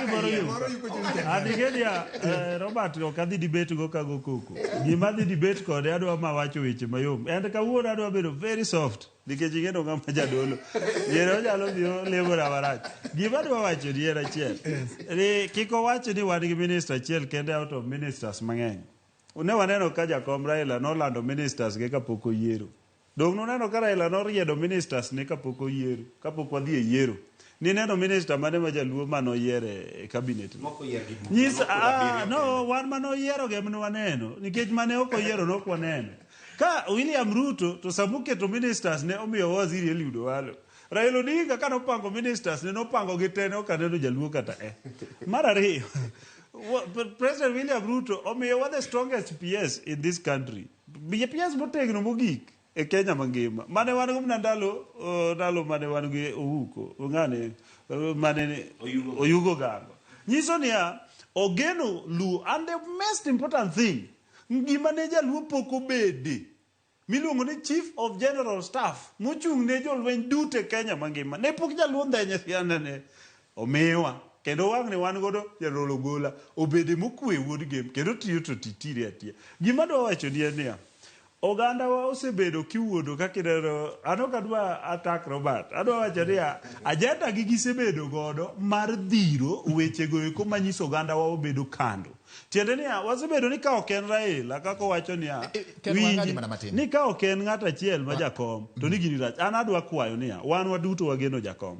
gimoro Kaka yo. Moro yuko chuny cha. Adigedia, Robert ok adhi debate go kago koko. Gima adhi debate kode adwa ma wacho weche mayom. And kawuono adwa bedo very soft nikech ing'eyo ng'ama jadolo. Yiere onyalo dhi olemona marach. Gima adwa wacho ni en achiel. Ni kik owach ni wan gi minister achiel kende out of ministers mang'eny. Ne waneno ka jakom Raila nolando ministers ge kapok oyiero. Dong' nuneno ka Raila noriedo ministers ne kapok oyiero, kapok wadhi e yiero. Nineno minister mane ma jaluo mane oyier e cabinet no? Moko oyier gi bura, Nyis, moko ah, abiriyo no, wan mane oyiero ge mane waneno, nikech mane ok oyiero ne ok waneno. Ka William Ruto to samoketo ministers ne omiyo waziri Eliud Owalo. Raila Odinga ka nopango ministers ne nopango gi te ne ok aneno jaluo kata e. Mar ariyo, President William Ruto omiyowa the strongest PS in this country. PS motegno mogik e Kenya mangima. Mane wan go mana ndalo ndalo mane wan gi Ouko, ng'ane mane Oyugo. Oyugo Gango. Nyiso niya, ogeno Luo and the most important thing, gima ne jaluo pok obede miluongo ni Chief of General Staff mochung' ne jolweny duto e Kenya mangima. Ne pok jaluo ndhenye sianda ne omiwa. Kendo wang'ni wan godo General Ogola obede mokwe wuod gem kendo tiyo to titire atiya. Gima adwa wacho ni en niya, oganda wa osebedo kiwuondo kaka ineno, an ok adwa attack Robert, adwa wacho niya, agenda gi gisebedo godo mar dhiro wechego eko manyiso oganda wa obedo kando. Tiende niya, wasebedo ni ka ok en Raila kaka owacho niya, Ken wang'adi winji, mana matin. ni ka ok en ng'at achiel ma jakom, to ni gini rach. An adwa kwayo niya, wan waduto wageno jakom.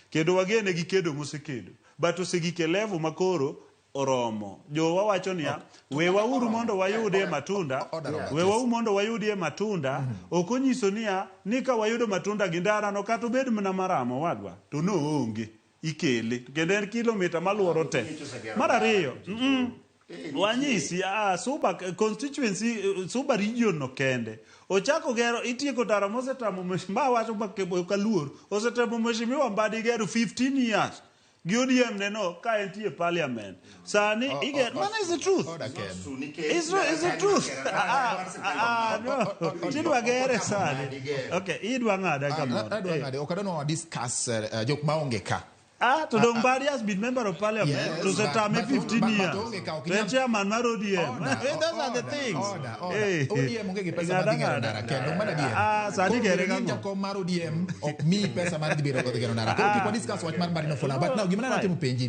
Kendo wagene gi kedo mosekedo. But osegik e level ma koro oromo. Jowa wacho niya, wewauru mondo wayudie matunda, Order, Robert, wewauru mondo wayudie matunda, ok onyiso niya, ni ka wayudo matunda gi ndara no kata obed mana maramo wadwa, to noonge. Ikele. Kendo en kilomita maluoro te. Mar ariyo, wanyisi, Suba constituency, Suba region no kende. Ochako gero, itieko ndara mosetamo ma wacho ma kaluor, osetamo Mheshimiwa Mbadi gero 15 years. Gi ODM ne no ka entie parliament. Sani iger, mano is the truth. Order, Ken. It's the truth. Ah, no. Tidwa gere sani. Okay, idwa ng'ada kamoro. Adwa ng'ade, ok adwa ni wa discuss jok maonge ka. Ah, to dong Mbadi has been member of parliament Yes, to Setame 15 but years. onge ka, ok To en inyal- chairman mar ODM. Order, Those are the order, things. order, order. Eh. ODM onge gi pesa Ng'ada, mar dhi gero ng'ada. ndara kendo, mano adier. Ah, sani Koro gere bedo ni gang'o? jakom mar ODM ok miyi pesa mar dhi biro gero ndara. Koro kik wa discuss wach mar Mbadi no for now. But now gima ne atimo penji.